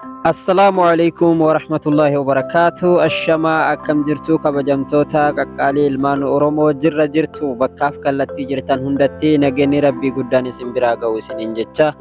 Assalaamu alaikum warahmatullaahi wabarakaatu. Ashamaa, akkam jirtu kabajamtoota qaqqaalii ilmaan Oromoo? Jirra jirtu, bakkaaf kallattii jirtan hundatti nageenyi Rabbii guddaan isin biraa ga'u isiniin jecha.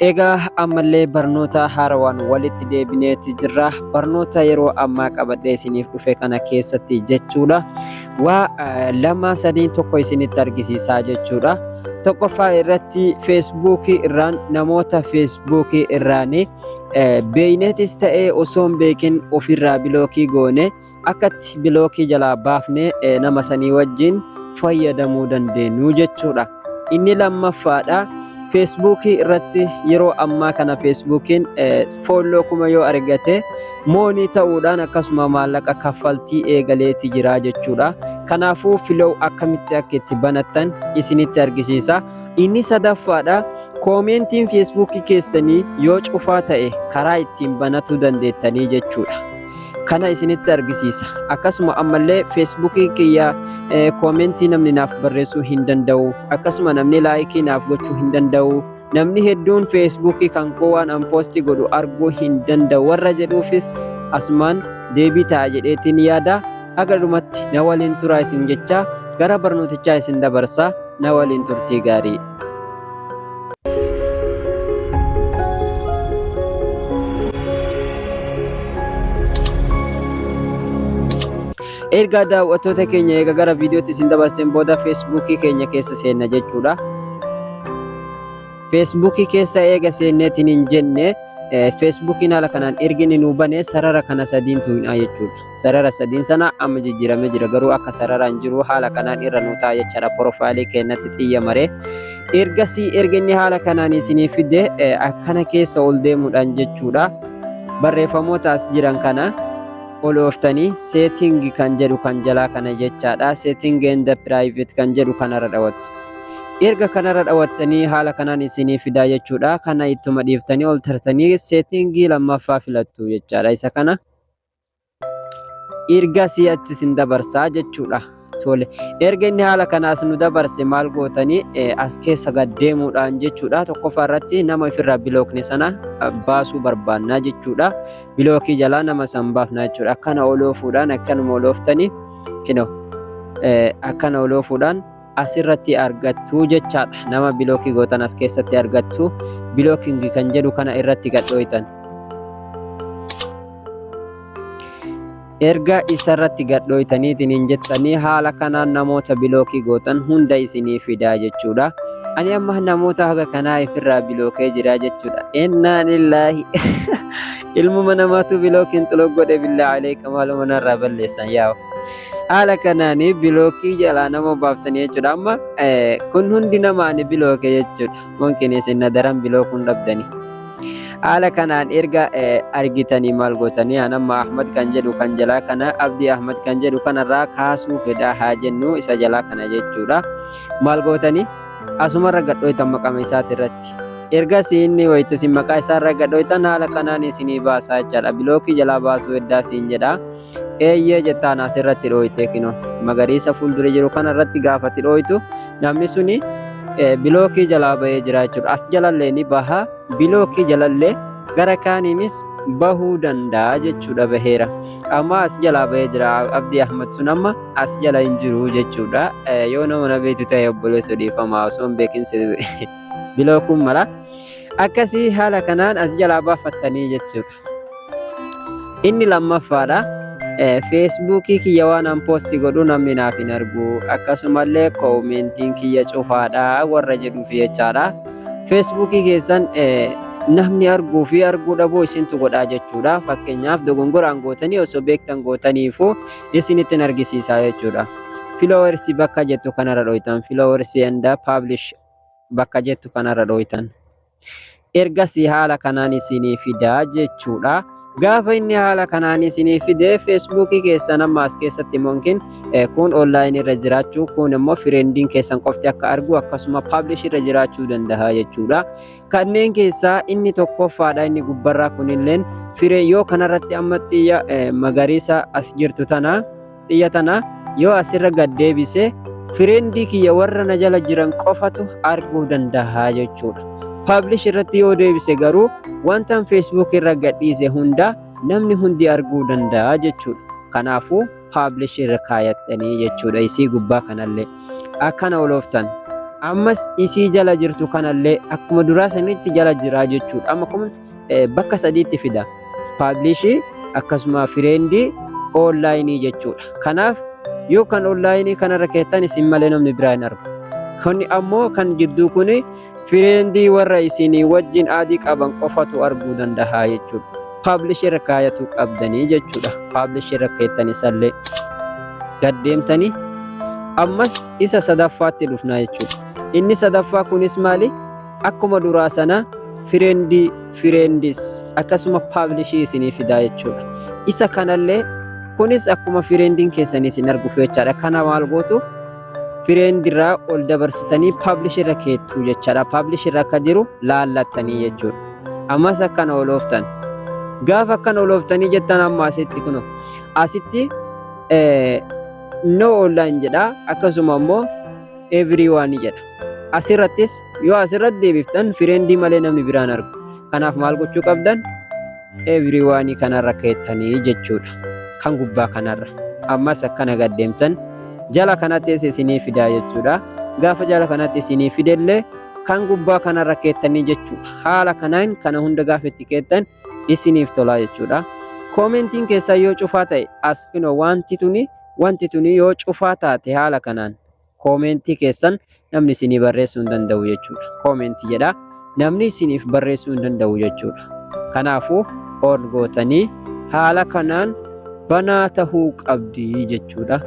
Egaa ammallee barnoota haarawaan walitti deebineeti jirra. Barnoota yeroo ammaa qabadhee isiniif dhufe kana keessatti jechuudha. Waa lama sadiin tokko isinitti argisiisaa jechuudha. Tokkoffaa irratti Feesbuukii irraan namoota Feesbuukii irraanii beeyneetis ta'ee osoo hin beekin ofirraa bilookii goone akkatti bilookii jalaa baafne nama sanii wajjin fayyadamuu dandeenyu jechuudha. Inni lammaffaadha. Feesbuukii irratti yeroo ammaa kana Feesbuukiin follow 1000 yoo argate money ta'uudhaan akkasuma maallaqa kaffaltii eegaleeti jira jechuudha. Kanaafuu follow akkamitti akka itti banattan isinitti argisiisa. Inni sadaffaadha. Koomentiin Feesbuukii keessanii yoo cufaa ta'e karaa ittiin banatuu dandeettanii jechuudha. Kana isinitti argisiisa. Akkasuma ammallee Feesbuukii kiyya koomentii namni naaf barreessuu hin danda'u. Akkasuma namni laayikii naaf gochuu hin danda'u. Namni hedduun Feesbuukii kan koo waan an poostii godhu arguu hin danda'u warra jedhuufis asumaan deebii ta'a jedheetiin yaada. Haga dhumatti na waliin turaa isin jecha gara barnootichaa isin dabarsa, na waliin turtii gaarii. Ergaa daawwattoota keenya, eega gara viidiyootti isin dabarseen booda Feesbuukii keenya keessa seenna jechuudha. Feesbuukii keessa eega seenneetiin hin jenne, Feesbuukiin haala kanaan ergi inni nuu bane sarara kana sadiin tuqnaa jechuudha. Sarara sadiin sana amma jijjiiramee jira, garuu akka sararaan jiru haala kanaan irra nuu ta'a jechaadha. Porofaayilii keenyatti xiyya maree. Ergasii erga inni haala kanaan isinii fide akkana keessa ol deemuudhaan jechuudha. Barreeffamoota as jiran kana ol ooftanii setting kan jedhu kan jalaa kana jechaadha. Setting and private kan jedhu kanarra dhawattu. Erga kanarra dhawattanii haala kanaan isinii fidaa jechuudha. Kana ittuma dhiiftanii ol tartanii seetingii lammaffaa filattu jechaadha. Isa kana ergasii achi isin dabarsaa jechuudha. Tole. Erga inni haala kanaas nu dabarse maal gootanii as keessa gad deemuudhaan jechuudha. Tokkoffaa irratti nama ofirraa bilookne sana baasuu barbaannaa jechuudha. Bilookii jalaa nama san baafna jechuudha. Akkana ol oofuudhaan, akkanuma ol ooftanii kinoo akkana ol oofuudhaan asirratti argattu jechaadha. Nama bilookii gootan as keessatti argattu. Blocking kan jedhu kana irratti gad dhooytan. Erga isarratti gad dhooytaniitiin hin jettanii haala kanaan namoota bilookii gootan hunda isinii fidaa jechuudha. Ani amma namoota haga kanaa ifirraa bilookee jira jechuudha. Innaa lillaahi, ilmuma namaatu bilookiin xuloo godhe, billaa aleeka, maaluma narraa balleessan yaa'u. Haala kanaan bilookii jalaa nama baaftanii jechuudha. Amma kun hundi nama ani bilooke jechuudha. Mumkin isin na daran bilookuun dhabdanii. Haala kanaan erga argitanii maal gootanii? An amma Ahmad kan jedhu kan jalaa kana, Abdii Ahmad kan jedhu kanarraa kaasuu fedhaa haa jennu, isa jalaa kana jechuudha. Maal gootanii? Asumarra gadhooytan maqama isaati irratti. Ergasii inni wayita isin maqaa isaarra gadhooytan haala kanaan isinii baasaa jechaadha. Bilookii jalaa baasuu heddaa siin jedha. Eeyyee jettaan asirratti dhooyte, kinoo magariisa fuuldura jiru kanarratti gaafati dhooytu namni suni bilookii jalaa bahee jira jechuudha. As jalallee ni baha, bilookii jalallee gara kaaniinis bahuu danda'a jechuudha, baheera. Amma as jalaa bahee jira, Abdii Ahmad sun amma as jala hin jiru jechuudha. Yoo nama na beektu ta'e, obboleessa, dhiifama, osoo hin beekin bilookuun mala. Akkasii haala kanaan as jalaa baafattanii jechuudha. Inni lammaffaadha. Feesbuukii kiyya waan an poosti godhu namni naaf hin argu. Akkasumallee koomentiin kiyya cufaadha warra jedhuuf jechaadha. Feesbuukii keessan namni arguu fi arguu dhabuu isintu godhaa jechuudha. Fakkeenyaaf dogongoraan gootanii, osoo beektan gootaniifu isinittiin argisiisaa jechuudha. Followers bakka jettu kanarra dhoytan. Followers and publish bakka jettu kanarra dhoytan. Ergasii haala kanaan isinii fidaa jechuudha. Gaafa inni haala kanaan isinii fide Feesbuukii keessan amma as keessatti mumkin kun online irra jiraachuu, kun immoo fireendiin keessan qofti akka argu, akkasuma publish irra jiraachuu danda'a jechuudha. Kanneen keessaa inni tokkoffaadha, inni gubbarraa kunilleen firee yoo kanarratti amma xiyya magariisa as jirtu tana, xiyya tana yoo asirra gad deebise, fireendii kiyya warra na jala jiran qofatu arguu danda'a jechuudha. Publish irratti yoo deebise garuu wantan Facebook irra gadhiise hunda namni hundi arguu danda'a jechuudha. Kanaafuu publish irra kaayattanii jechuudha isii gubbaa kanallee. Akkana olooftan. Ammas isii jala jirtu kanallee akkuma duraa sanitti jala jiraa jechuudha. Amma kun bakka sadiitti fida. Publish, akkasuma friend, online jechuudha. Kanaaf yoo kan online kanarra keettan isin malee namni biraa hin argu. Kuni ammoo kan jidduu kuni friend warra isinii wajjin add qaban qofatu arguu danda'a jechuudha. Publish irra kaayatu qabdanii jechuudha. Publish irra keettan isallee gad deemtanii ammas isa sadaffaatti dhufnaa jechuudha. Inni sadaffaa kunis maali? Akkuma duraa sana friend, friends, akkasuma publish isinii fidaa jechuudha. Isa kanallee kunis akkuma friendiin keessanii isin arguuf jechaadha. Kana maal gootu? Friend irraa ol dabarsitanii publish irra keettuu jechaadha. Publish irra akka jiru laallattanii jechuudha. Ammas akkana ol ooftan. Gaafa akkana ol ooftanii jettan amma asitti kuno asitti no online jedha, akkasuma ammoo everyone jedha. Asirrattis yoo asirratti deebiftan friend malee namni biraan argu. Kanaaf maal gochuu qabdan? Everyone kanarra keettanii jechuudha. Kan gubbaa kanarra. Ammas akkana gad deemtan jala kanattis isinii fidaa jechuudha. Gaafa jala kanatti isinii fidellee kan gubbaa kanarra keettanii jechuudha. Haala kanaan kana hunda gaafa itti keettan isiniif tolaa jechuudha. Commentiin keessaa yoo cufaa ta'e, as kunoo wanti tuni yoo cufaa taate, haala kanaan comment keessan namni isinii barreessuu hin danda'u jechuudha. Comment jedha, namni isiniif barreessuu hin danda'u jechuudha. Kanaafuu on gootanii haala kanaan banaa tahuu qabdi jechuudha.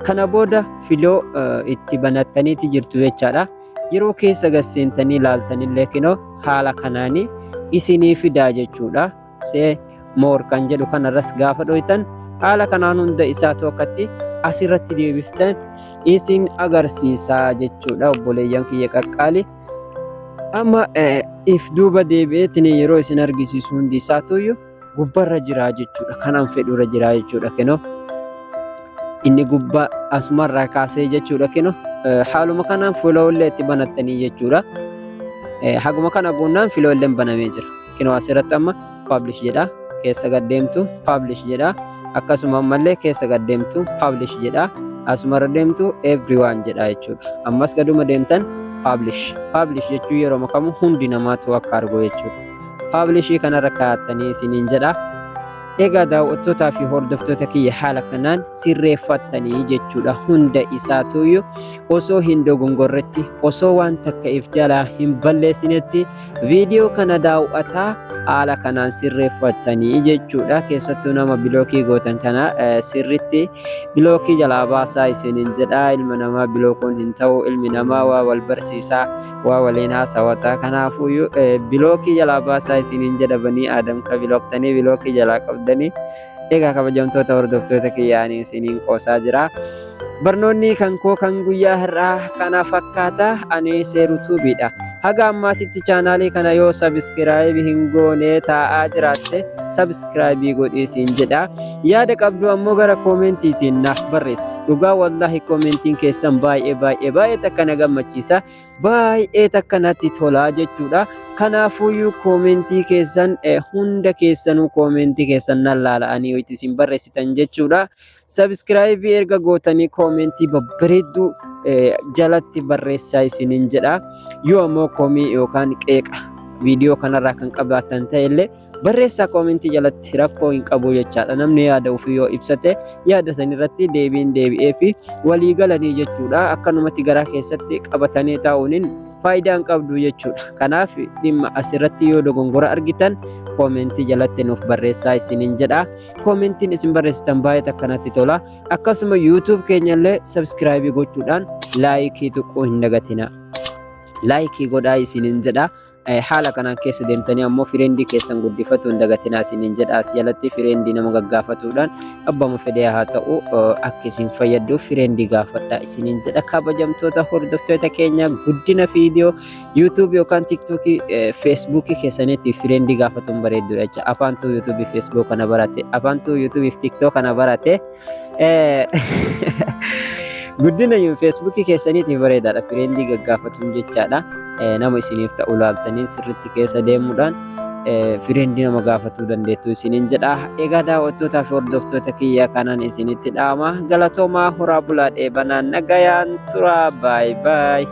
Kana booda follow itti banattaniiti jirtu jechaadha. Yeroo keessa gad seentanii ilaaltanillee kinoo haala kanaanii isinii fidaa jechuudha. See more kan jedhu kanarras gaafa dhoytan haala kanaan hunda isaa tokkotti asirratti deebiftan isin agarsiisaa jechuudha, obboleeyyan kiyya qaqqaali. Amma if duuba deebi'eetiin yeroo isin argisiisu hundi isaatuyyuu gubbarra jira jechuudha. Kanaan fedhurra jira jechuudha kinoo. Inni gubbaa asumarraa kaasee jechuudha kinoo. Haaluma kanaan followllee itti banattanii jechuudha. Haguma kana guunnaan followlleen banamee jira. Kinoo asirratti amma publish jedha. Keessa gad deemtu publish jedha. Akkasuma ammallee keessa gad deemtu publish jedha. Asumarra deemtu everyone jedha jechuudha. Ammas gaduma deemtan publish. Publish jechuun yeroo makamu hundi namaatu akka argu jechuudha. Publish kanarra kaa'attanii isiniin jedha. Egaa daawwattootaa fi hordoftoota kiyya, haala kanaan sirreeffattanii jechuudha. Hunda isaatuyyuu osoo hin dogongorretti, osoo waan takka if jalaa hin balleessinetti viidiyoo kana daawwataa haala kanaan sirreeffattanii jechuudha. Keessattuu nama block gootan kana sirritti block jalaa baasaa isiniin jedha. Ilma namaa blockuun hin ta'u, ilmi namaa waa wal barsiisaa, waa waliin haasawataa. Kanaafuyyuu block jalaa baasaa isiniin jedha, banii aadam ka blocktanii block jalaa qabdanii. Egaa kabajamtoota hordoftoota kiyyaanii, isiniin qoosaa jira. Barnoonni kan koo kan guyyaa har'aa kana fakkaata. Ani Seeruu Tuubiidha. Haga ammaatitti channel kana yoo subscribe hin goone taa'aa jiraatte, subscribe godhii siin jedha. Yaada qabdu ammoo gara commentiitiin naaf barreessi. Dhugaa wallaahi commentiin keessan baay'ee baay'ee baay'ee takka na gammachiisa. Baay'ee takka natti tolaa jechuudha. Kanaafuyyuu comment keessan hunda keessanuu comment keessan nan laala'anii itti isin barreessitan jechuudha. Subscribe erga gootanii comment babbareedduu jalatti barreessaa isiniin jedha. Yoo ammoo komii yookaan qeeqa viidiyoo kanarraa kan qabaatan ta'ellee barreessaa comment jalatti, rakkoo hin qabu jechaadha. Namni yaada ofii yoo ibsate yaada sanirratti deebiin deebi'ee fi walii galanii jechuudha. Akkanumatti garaa keessatti qabatanii taa'uun faayidaa hin qabdu jechuudha. Kanaaf dhimma asirratti yoo dogongora argitan comment jalatti nuuf barreessaa isiniin jedha. Commentiin isin barreessitan baay'ee takka natti tola. Akkasuma YouTube keenyallee subscribe gochuudhaan like tuquu hin dagatina. Like godhaa isiniin jedha. Haala kanaan keessa deemtanii ammoo friend keessan guddifatu hin dagatinaa isiniin jedha. As jalatti friend nama gaggaafatuudhaan abbama fedhee haa ta'u akka isin fayyadduuf friend gaafadha isiniin jedha. Kabajamtoota hordoftoota keenya, guddina viidiyoo YouTube yookaan TikTok, Facebook keessaniitti friend gaafatuun bareedduudha jecha. Afaantuu YouTube, Facebook kana barate, afaantuu YouTube fi TikTok kana barate. Guddina Feesbuukii keessaniitiif bareedaadha. Friendii gaggaafatuun jechaadha. Nama isiniif ta'u laaltanii sirriitti keessa deemuudhaan friendii nama gaafatuu dandeettu isiniin jedha. Egaa daawwattootaa fi hordoftoota kiyya kanaan isinitti dhaama. Galatoomaa, horaa bulaa, dheebanaa, nagayaan tura. Baay baay.